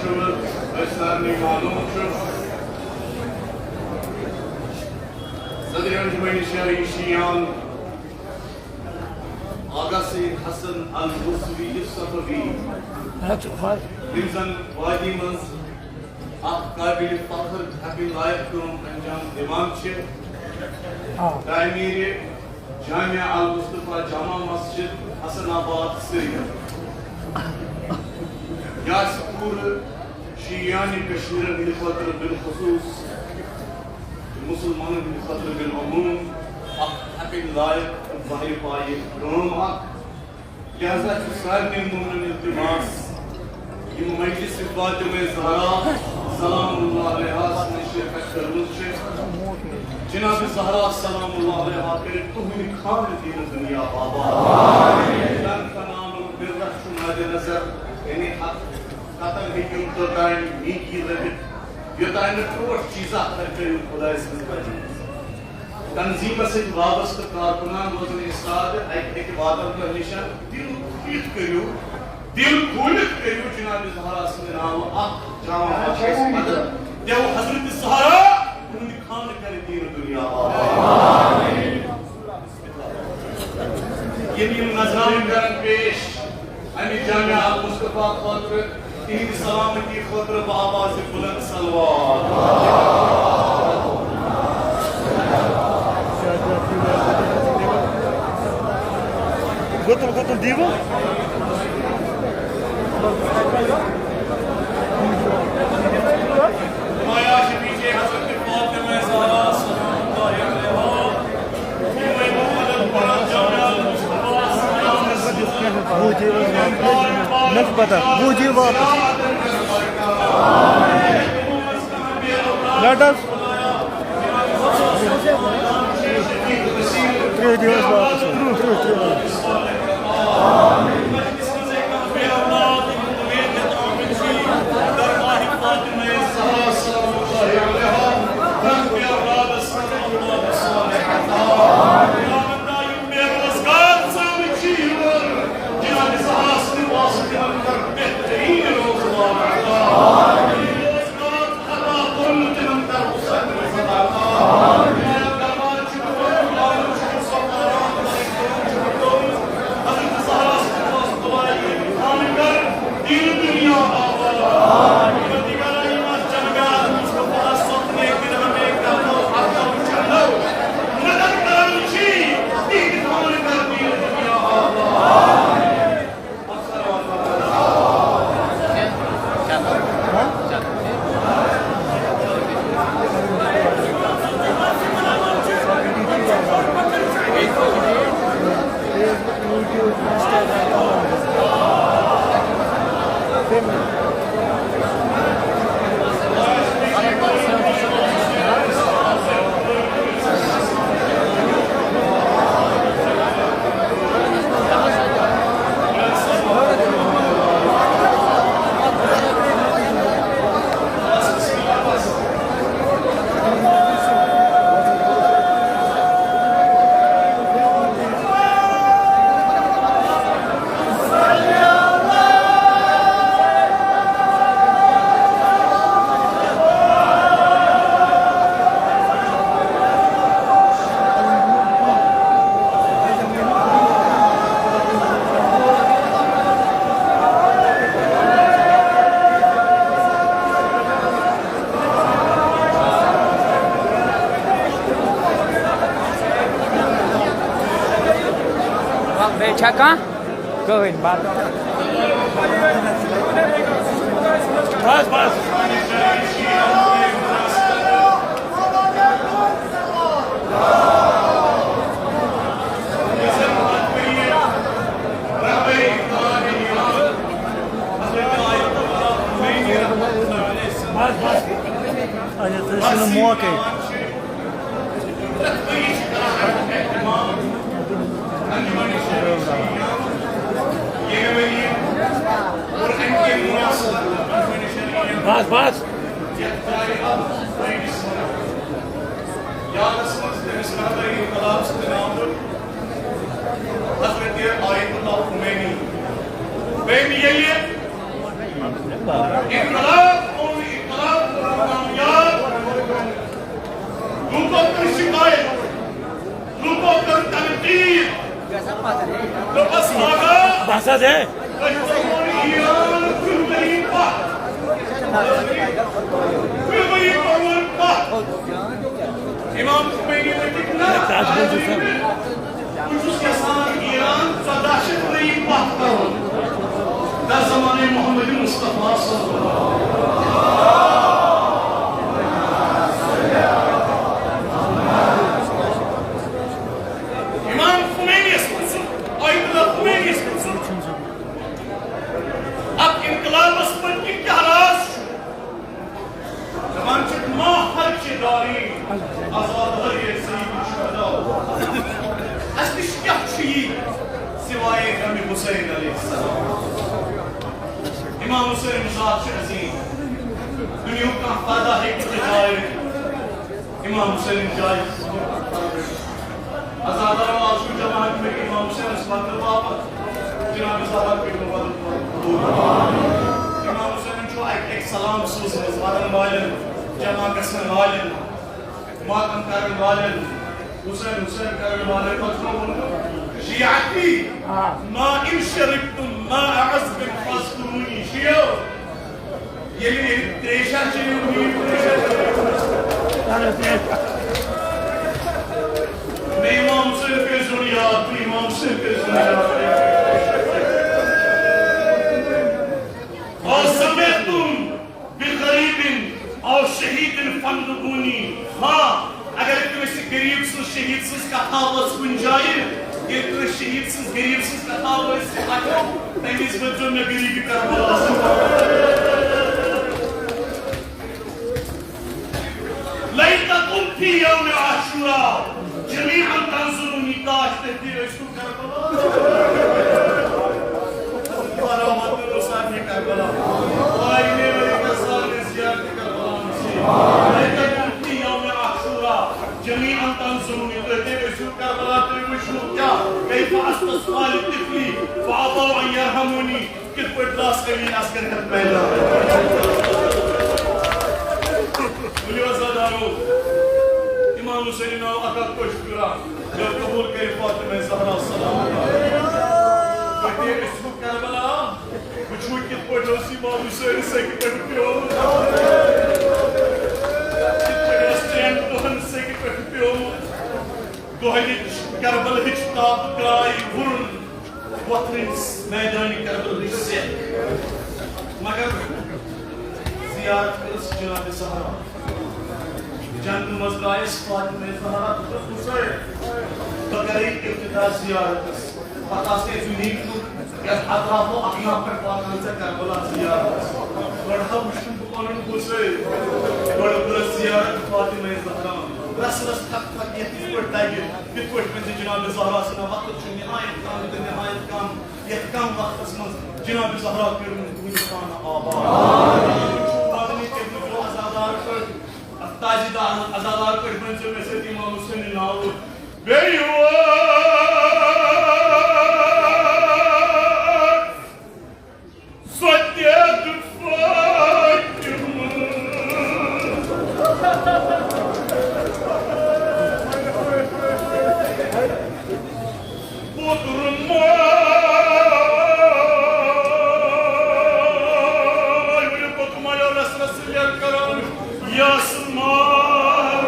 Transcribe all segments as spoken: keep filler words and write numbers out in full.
أسۍ سارنٕے معلوم چھُ، صدر انجمن شرعی شیعان آغا سید حسن الموسوی صفوی، یِم زن وادی منٛز اکھ قابل فخر، حقہِ لایق کٲم انجام دِوان چھِ۔ تعمیٖرِ جامع المصطفیٰ جامع مسجد حسن آباد سرینگر۔ یہِ آسہِ پوٗرٕ شیعانِ کشمیرن ہٕنٛدِ خٲطرٕ بالخصوص مسلمانن ہٕنٛدِ خٲطرٕ بالعموم اکھ حقہِ لایق تہٕ بہرِ پایہِ کٲم اکھ۔ لہذا چھُ سارنٕے مومنن التماس، یِم مجلس فاطمہ زہرا سلام اللہ علیہا منٛز شرکت کٔرمٕژ چھِ، جناب زہرا سلام اللہ علیہا کٔرِتھ تُہُنٛد خانہٕ دیٖنہٕ دُنیا آباد۔ تن تنام البرہ چھُ مد نظر، یعنی حق قطر ہیٚکہِ یِم توٚتام نیکی لٔبِتھ، یوٚتام نہٕ ٹوٹھ چیٖزا خرچٲیِو خداے سٕنٛز وجہ۔ تنظیمس سۭتۍ وابستہٕ کارکنان روزن استاد اکہِ اکہِ واتن تۄہہِ نِش۔ دل کھوٗلِتھ کٔرِو، دل کھوٗلِتھ کٔرِو جناب زہرا سٕنٛدِ ناوٕ اکھ جامع مسجدس مدد۔ دیو حضرت زہرا تُہُنٛدِ خانہٕ کرِ دیٖنہٕ دُنیا آباد۔ یِم یِم نذرانہٕ کرن پیش امہِ جامع المصطفیٰ خٲطرٕ، تِہنٛدِ سلامتی خٲطرٕ بآواز بلند صلوات۔ گُتُل گُتُل دیٖوٕ۔ نمایاں شبیچے حضرت فاطمہ زہرا سلام اللہ علیہا۔ نسبتاً بوٗزِو واپس۔ Let us ترٛہ دِیِو اَسہِ واپس۔ ترٛہ، ترٛہ، ترٛہ۔ بیٚیہِ چھا کانٛہہ؟ کٕہٕنۍ، بَس۔ بَس، بَس۔ بَس، بَس۔ اچھا، تُہۍ چھِو نہٕ موقعے۔ بَس، بَس۔ یادس منٛز تٔمِس رہبر انقلاب سٕنٛدِ ناوٕ حضرت آیت اللہ خمینی۔ بیٚیہِ ییٚلہِ انقلاب بس آقا۔ بس حظ ہے۔ تۄہہِ کوٚروٕ ایران کُنہِ ؤری پتھ؟ کُنہِ ؤری کوٚروٕ پتھ؟ امام خمینی ؤتھِکھ نہ۔ بہٕ چھُس یژھان ایران ژۄداہ شیٚتھ ؤری پتھ کرُن۔ در زمانہٕ محمد مصطفیٰ صلی اللہ علیہ وسلم۔ امام خمینیس منٛز چھُ، آیت اللہ خمینیس منٛز چھُ۔ اتھ انقلابس منٛز کہِ کیٛاہ راز چھُ؟ دپان چھِ، ما ہر چی داری، آزاد ہر یہ سید شہدا۔ اَسہِ نِش کیٛاہ چھُ یہِ سوائے غم حسین علیہ السلام؟ امام حسین ذات چھِ عظیم۔ دُنیاہُک کانٛہہ پردہ ہیٚکہِ نہٕ تہِ دٲرِتھ۔ امام حسین جایہِ۔ عزادارو، آز چھُ جماعت مےٚ امام حسینس مدد باپتھ جناب زہرا پیٹھ مبارک۔ امام حسینن چھُ اکہِ اکہِ سلام سوٗزمٕژ ودن والٮ۪ن، جمع گژھن والٮ۪ن، ماتم کرن والٮ۪ن، حسین حسین کرن والٮ۪ن پتہٕ چھُ ووٚنمُت، شیعتی ما ان شربتم ماء عذب فاذکرونی، شیعو، ییٚلہِ، ییٚلہِ تریشہ چیٚیِو، میٖٹھ تریشہ چیٚیِو۔ مےٚ امام حسین کٔرۍ زیُن یاد، مےٚ امام حسین کٔرۍ زیُن یاد۔ او سمعتم بغریب او شہید فانطقونی۔ ہاں، اگر کٲنٛسہِ غریب سٕنٛز، شہید سٕنٛز کتھا وٲژ کُنہِ جایہِ، ییٚلہِ کٲنٛسہِ شہید سٕنٛز، غریب سٕنٛز کتھا وٲژ، تمہِ وِزِ ؤنۍزیو مےٚ غریبِ کربلاہس مُتعلق۔ لیتکم فی یوم عاشورا جمیعا تنظرونی، کاش تُہۍ تہِ ٲسِو کربلا۔ کربلا۔ آیہِ مےٚ ؤنِو سارنٕے زیارتِ کربلا نصیب۔ لیتکم فی یوم عاشورا جمیعا تنظرونی، تُہۍ تہِ ٲسِو کربلا، تُہۍ وٕچھِو کیٛاہ، کیف استسقی لطفلی فابوا ان یرحمونی، کِتھ پٲٹھۍ درٛاس علی اصغر ہٮ۪تھ پیدا۔ ؤلِو عزادارو، امام حسین ناو اکھ اکھ پٲٹھۍ پھِران، ییٚلہِ قبول کٔرِو فاطمہ زہرا سلام اللہ علیہا۔ تُہۍ تہِ ٲسِو کربلا، وٕچھِو کِتھ پٲٹھۍ اوس امام حسین سیٚکہِ پٮ۪ٹھ پیومُت۔ کِتھ پٲٹھۍ اوس ترٛٮ۪ن دۄہن سیٚکہِ پٮ۪ٹھ پیومُت۔ دۄہلِچ کربلہٕچ تاپہٕ درٛاے وُرُن وۄتھرٕنۍ میدانِ کربلہٕچ سیٚکھ۔ مگر زیارت کٔرٕس جناب زہرا۔ جنتہٕ منٛز درٛایَس فاطمہ زہرا تہٕ دوٚپُس، "ہے، بہٕ کَرَے ابتدا زیارتَس۔" پَتہٕ آسہٕ ہے دُنہِکۍ لُکھ یَتھ اطرافو اکناف پٮ۪ٹھ واتان ژےٚ کربلا زیارتَس۔ گۄڈٕ ہا وٕچھُن بہٕ پنُن گوٚسٲے، گۄڈٕ کٔرٕس زیارت فاطمہ زہرا۔ رس رس تھک تھک یتھ یتھ پٲٹھۍ دگہِ، تِتھ پٲٹھۍ پزِ جناب زہرا سٕنٛدِ وقت چھُ نہایت کم تہٕ نہایت کم۔ یتھ کم وقتس منٛز جناب زہرا کٔرٕن تُہنٛدِ پانہٕ آباد۔ وَننہِ تہِ بوٗزِو عزادار پٲٹھۍ، تازیدار عزادار پٲٹھۍ ؤنۍزیو مےٚ سۭتۍ امام حسینِ ناوٕ۔ بیٚیہِ یور سۄ تہِ دیُت فاطمہٕ۔ پوٚتُر ماے، ؤلِو پوٚتُر ماے، رس رس لیٚر کران، یس ماے۔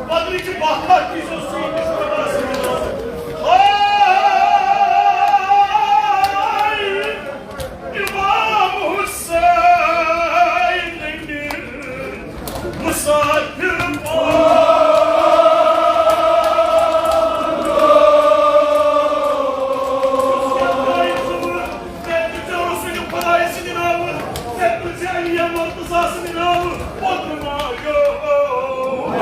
بدرٕچ وقت یُس اوس سُہ ییٚمِس خۄدا سٕنٛدِ ناوٕ۔ امام حسین، مسافر پا۔ مےٚ تُلزِ رسول خۄدایہِ سٕنٛدِ ناوٕ، مےٚ تُلزِ علی مرتضی سٕنٛدِ ناوٕ، پوٚتُس ما گوٚو؟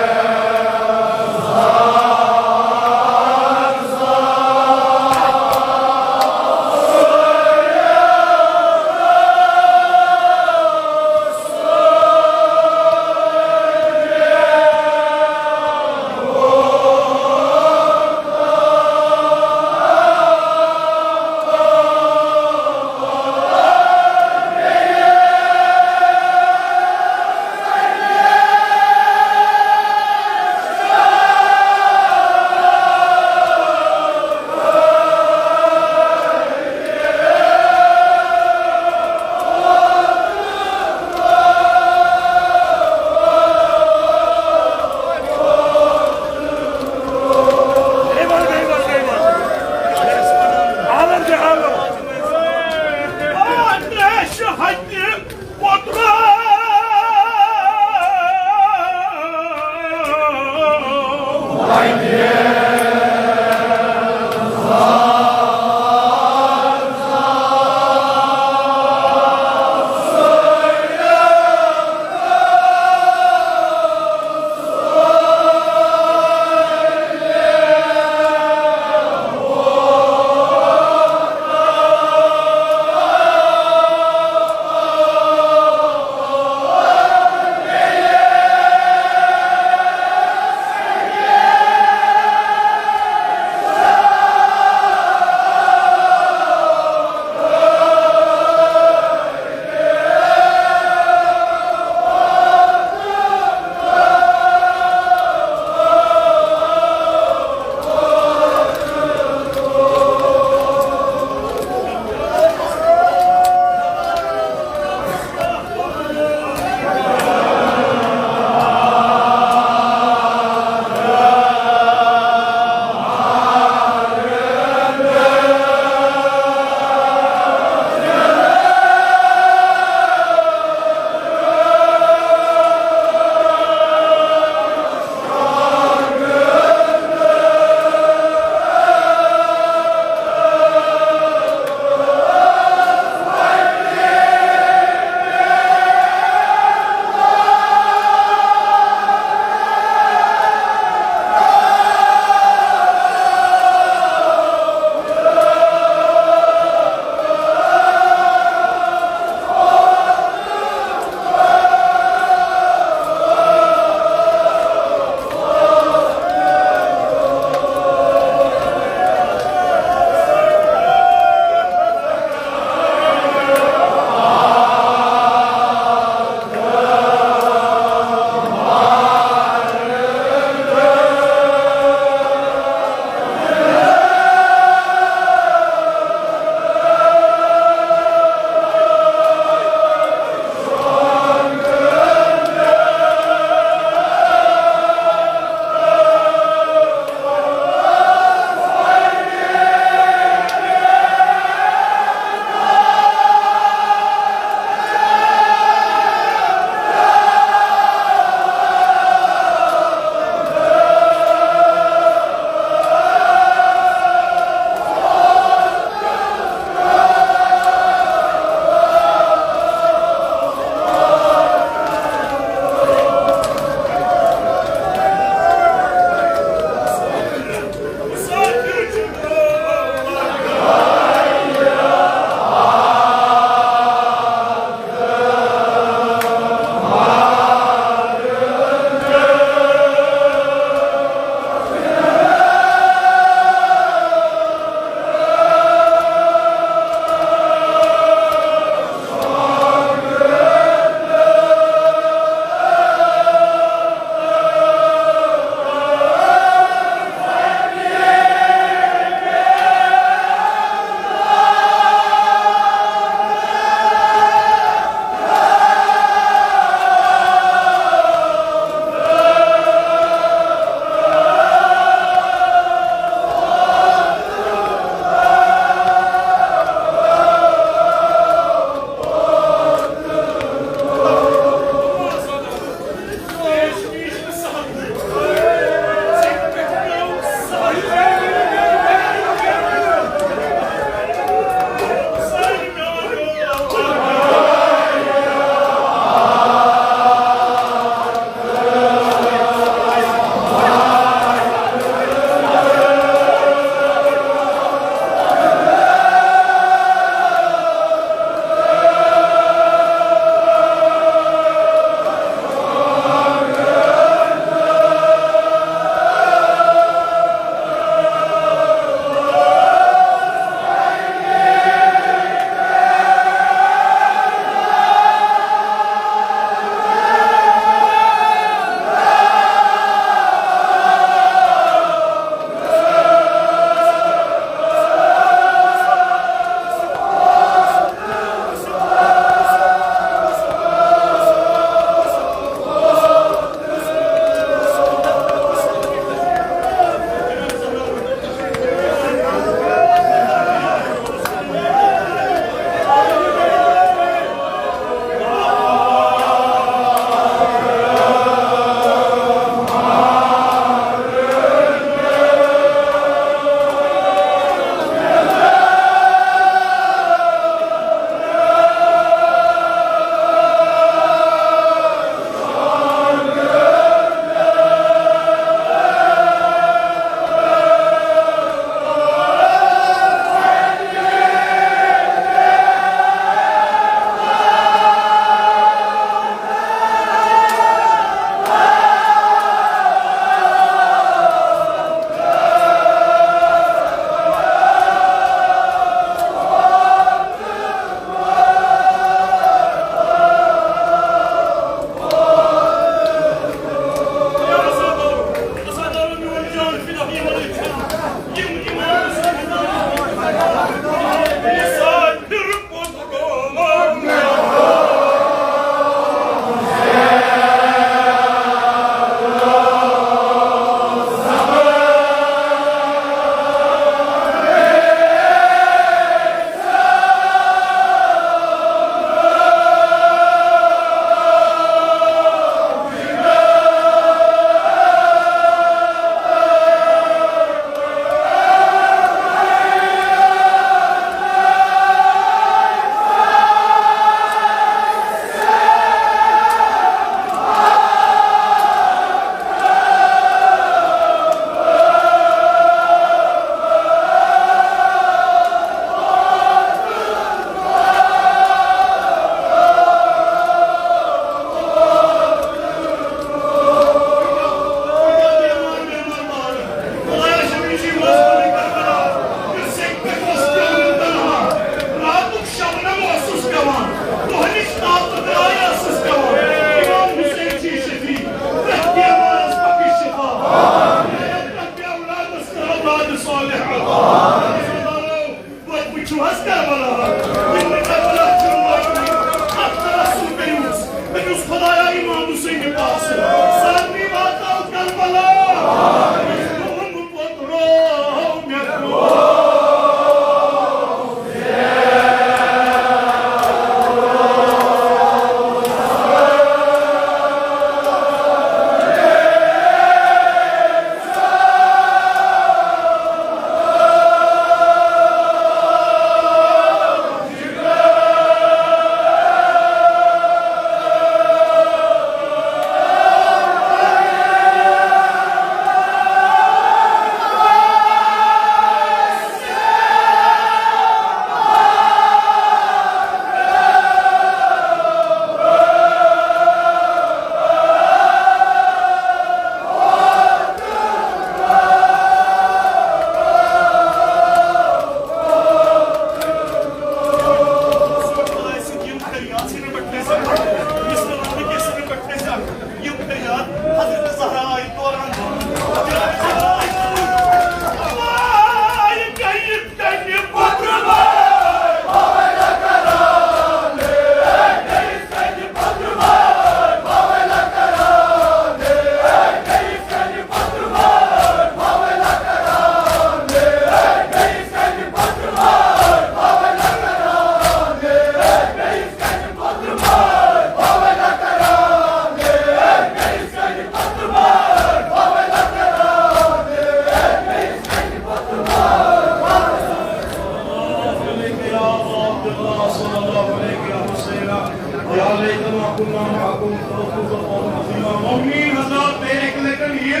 صلی اللہ علیہ وسلم، یا لیتنا کنا معکم فنفوز فوزا عظیما۔ مومنین حضرات، بیٚیہِ اَکہِ لَٹہِ یہِ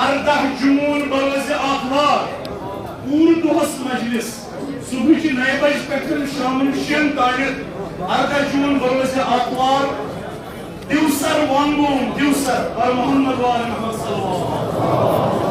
ارداہ جون بروز آتھوار پوٗرٕ دۄہس مجلس، صبحٕچہِ نَیہِ بجہِ پٮ۪ٹھ شامن شیٚن تام۔ ارداہ جون بروز آتھوار، دیوسر وانگون، دیوسر پر محمد وال محمد صلی اللہ علیہ وسلم۔